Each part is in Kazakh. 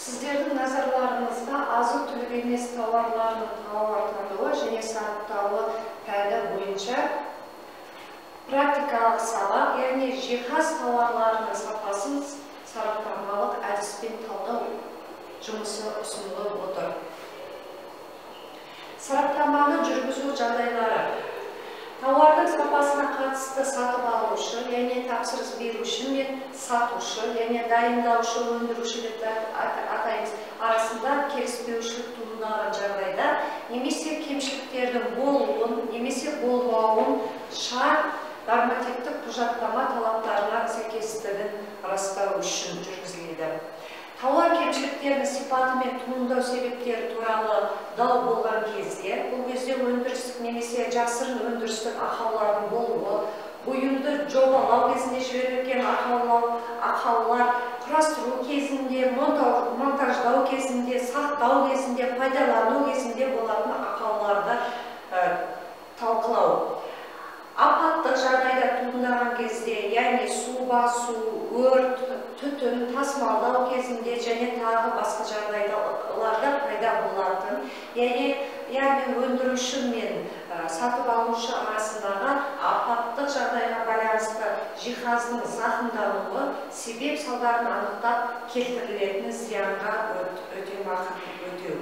Сіздердің назарларыңызда азық-түлік емес тауарларының тауарлануы және сараптауы пәні бойынша практикалық сабақ, яғни жиһаз тауарларының сапасын сараптамалық әдіспен талдау жұмысы ұсынылып отыр. Сараптаманы жүргізу жағдайлары. Тауардың сапасына қатысты сатып алушы, яғни тапсырыс беруші мен сатушы, яғни дайындаушы, өндіруші деп атаймыз, арасында келіспеушілік туындаған жағдайда немесе кемшіліктердің болуын, немесе болмауын шарт нормативтік құжаттама талаптарына сәйкестігін растау үшін жүргізіледі. Тауар кемшіліктерінің сипаты мен туындау себептері туралы дау болған кезде, бұл кезде өндірістік немесе жасырын өндірістік ақаулардың болуы, бұйымды жобалау кезінде жіберілген ақаулар, құрастыру кезінде, монтаждау кезінде, сақтау кезінде, пайдалану кезінде болатын ақауларды талқылау. Апаттық жағдайда туындаған кезде, яғни су басу, өрт, түтін, тасымалдау кезінде және тағы басқа жағдайларда пайда болатын, яғни өндіруші мен сатып алушы арасындағы апаттық жағдайға байланысты жиһаздың зақымдануы себеп салдарын анықтап келтірілетін зиянға өтемақы өтеу.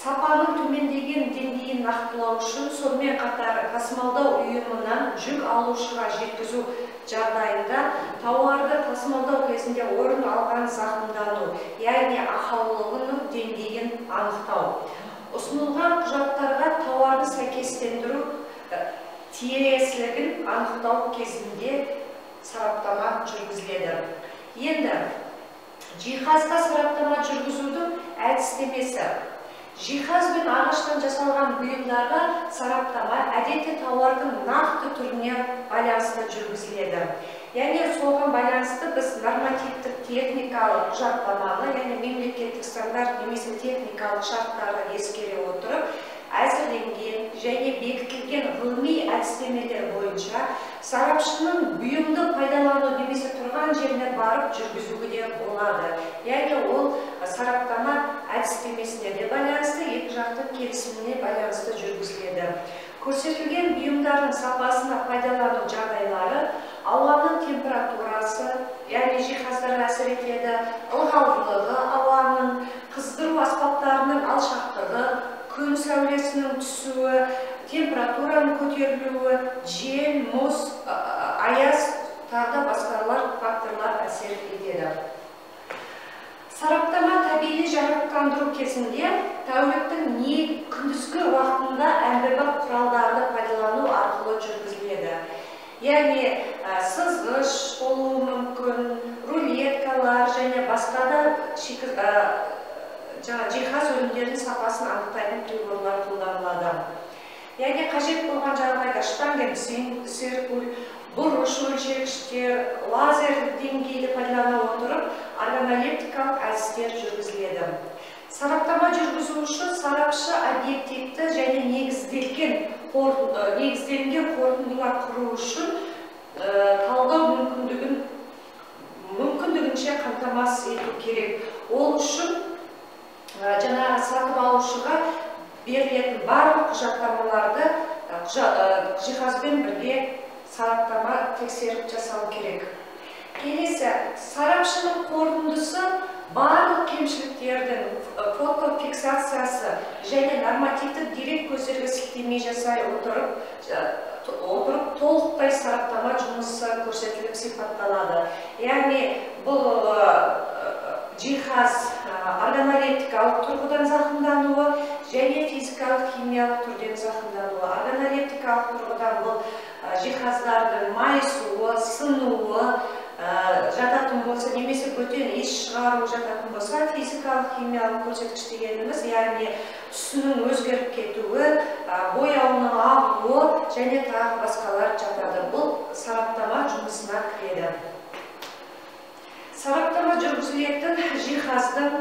Сапаның төмендеген деңгейін нақтылау үшін, сонымен қатар тасымалдау ұйымынан жүк алушыға жеткізу жағдайында тауарды тасымалдау кезінде орын алған зақымдану, яғни ақаулығының деңгейін анықтау. Ұсынылған құжаттарға тауарды сәйкестендіру тиесілігін анықтау кезінде сараптама жүргізіледі. Енді жиһазға сараптама жүргізудің әдістемесі. Жиһаз бен ағаштан жасалған бұйымдарға сараптама әдетте тауардың нақты түріне байланысты жүргізіледі. Яғни соған байланысты біз нормативтік техникалық құжаттаманы, яғни мемлекеттік стандарт немесе техникалық шарттарды ескере отырып, әзірленген және бекітілген ғылыми әдістемелер бойынша сарапшының бұйымды пайдалану немесе тұрған жеріне барып жүргізуге де болады. Яғни ол сараптама әдістемесіне де байланысты, екі жақтың келісіміне байланысты жүргізіледі. Көрсетілген бұйымдардың сапасына пайдалану жағдайлары ауаның температурасы, яғни жиһаздарға әсер етеді, ылғалдылығы ауаның, қыздыру аспаптарының алшақтығы, күн сәулесінің түсуі, температураның көтерілуі, жел, мұз, аяз, тағы да басқалар факторлар әсер етеді. Сараптама табиғи жарықтандыру кезінде тәуліктің күндізгі уақытында әмбебап құралдарды пайдалану арқылы жүргізіледі. Яғни сызғыш болуы мүмкін, рулеткалар және басқа да жиһаз өнімдерінің сапасын анықтайтын приборлар қолданылады. Яғни қажет болған жағдайда штангенциркуль, бұрыш өлшегіштер, лазерлік деңгейді пайдалана отырып, органолептикалық әдістер жүргізіледі. Сараптама жүргізу үшін сарапшы объективті және негізделген қорытындылар құру үшін талдау мүмкіндігінше қамтамасыз ету керек. Ол үшін жаңағы сатып алушыға берілетін барлық құжаттамаларды жиһазбен бірге сараптама тексеріп жасау керек. Келесі, сарапшының қорытындысы барлық кемшіліктердің фотофиксациясы және нормативтік дерек көздерге сілтеме жасай отырып толықтай сараптама жұмысы көрсетіліп сипатталады. Яғни бұл жиһаз органолептикалық тұрғыдан зақымдануы және физикалық химиялық түрден зақымдануы. Органолептикалық тұрғыдан бұл жиһаздардың майысуы, сынуы жататын болса, немесе бөтен иіс шығару жататын болса, физикалық химиялық көрсеткіш дегеніміз, яғни түсінің өзгеріп кетуі, бояуының ағуы және тағы басқалар жатады. Бұл сараптама жұмысына кіреді. Сараптама жүргізілетін жиһаздың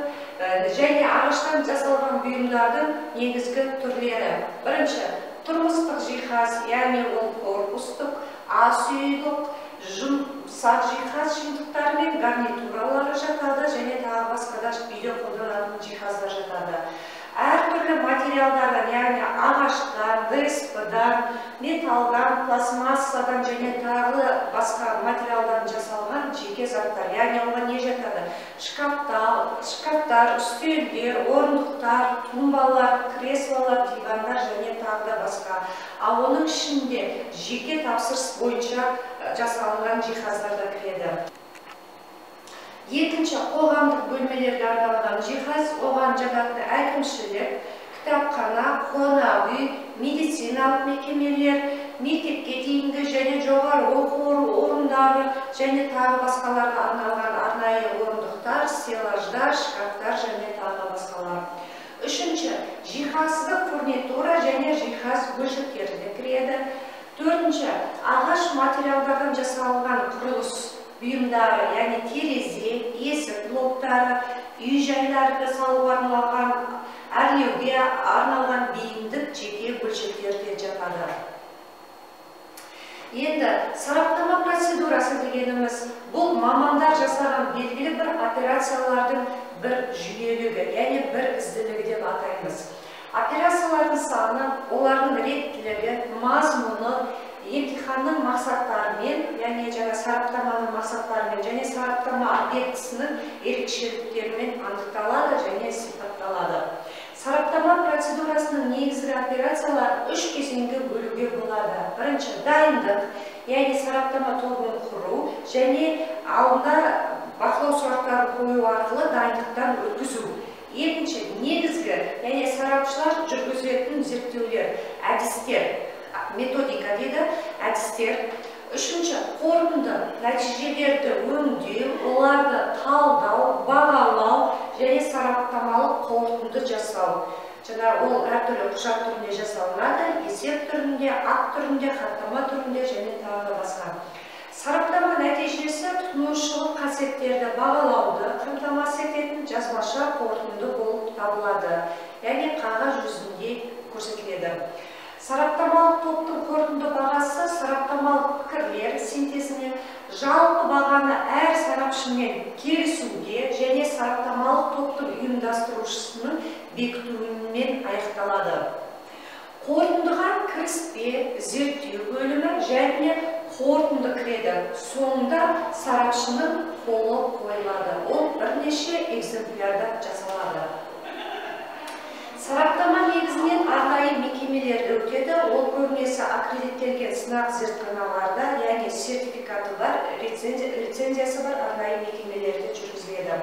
және ағаштан жасалған бұйымдардың негізгі түрлері. Бірінші, тұрмыстық жиһаз, яғни ол корпустық, ас үйлік, Жұмсақ жиһаз жиынтықтары мен гарнитуралары жатады және тағы басқа да үйде қолданатын жиһаздар жатады. Әртүрлі материалдардан, яғни ағаштан, ДСП-дан, металдан, пластмассадан және тағы басқа материалдан жасалған жеке заттар. Яғни оған не жатады? Шкафтар, үстелдер, орындықтар, тумбалар, креслолар, дивандар және тағы да басқа. Ал оның ішінде жеке тапсырыс бойынша жасалынған жиһаздар да кіреді. Екінші, қоғамдық бөлмелерге арналған жиһаз, оған жататын әкімшілік, кітапхана, қонақ үй, медициналық мекемелер, мектепке дейінгі және жоғары оқу орындары және тағы басқаларға арналған арнайы орындықтар, стеллаждар, шкафтар және тағы басқалар. Үшінші, жиһаздық фурнитура және жиһаз бөлшектері де кіреді. Төртінші, ағаш материалдардан жасалған құрылыс бұйымдары, яғни терезе, есік блоктары, үй жайларды салуға арналған, әрлеуге арналған бейімдік жеке бөлшектер де жатады. Енді сараптама процедурасы дегеніміз бұл мамандар жасаған белгілі бір операциялардың бір жүйелігі, яғни бір ізділігі деп атаймыз. Операциялардың саны, олардың реттілігі, мазмұны, емтиханның мақсаттарымен, яғни жаңа сараптаманың мақсаттарымен және сараптама объектісінің ерекшеліктерімен анықталады және сипатталады. Сараптама процедурасының негізгі операцияларын үш кезеңге бөлуге болады. Бірінші, дайындық, яғни сараптама тобын құру және алдына бақылау сұрақтарын қою арқылы дайындықтан өткізу. Екінші, негізгі, яғни сарапшылар жүргізетін зерттеулер, әдістер, методика дейді, әдістер. Үшінші, қорытынды нәтижелерді өңдеу, оларды талдау, бағалау және сараптамалық қорытынды жасау. Жаңа ол әртүрлі құжат түрінде жасалынады, есеп түрінде, акт түрінде, хаттама түрінде және тағы басқа. Сараптама нәтижесі тұтынушылық қасиеттерді бағалауды қамтамасыз ететін жазбаша қорытынды болып табылады, яғни қағаз жүзінде көрсетіледі. Сараптамалық топтың қорытынды бағасы сараптамалық пікірлер синтезіне, жалпы бағаны әр сарапшымен келісуге және сараптамалық топтың ұйымдастырушысының бекітуімен аяқталады. Қорытындыға кіріспе, зерттеу бөлімі және қорытынды кіреді. Соңында сарапшының қолы қойылады. Ол бірнеше экземплярда жасалады. Сараптама негізінен арнайы мекемелерде өтеді. Ол көбінесе аккредиттелген сынақ зертханаларда, яғни сертификаты бар, лицензиясы бар арнайы мекемелерде жүргізіледі.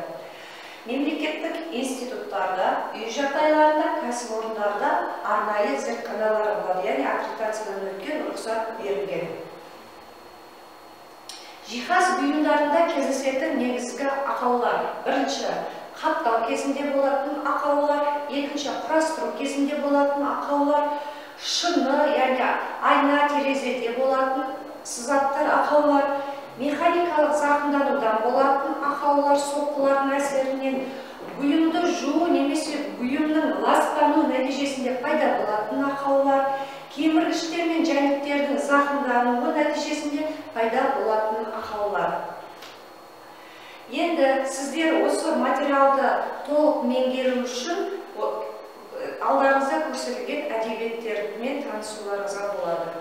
Мемлекеттік институттарда, үй жағдайларында, кәсіпорындарда арнайы зертханалар болады, яғни аккредитациядан өткен, рұқсат берілген. Жиһаз бұйымдарында кездесетін негізгі ақаулар. Бірінші, қаптау кезінде болатын ақаулар, екінші, құрастыру кезінде болатын ақаулар, шыны, яғни айна терезеде болатын сызаттар ақаулар, механикалық зақымданудан болатын ақаулар, соққылардың әсерінен, бұйымды жуу немесе бұйымның ластану нәтижесінде пайда болатын ақаулар, кеміргіштер мен жәндіктердің зақымдануы нәтижесінде пайда болатын ақаулар. Енді сіздер осы материалды толық меңгеру үшін алдарыңызда көрсетілген әдебиеттермен танысуларыңызға болады.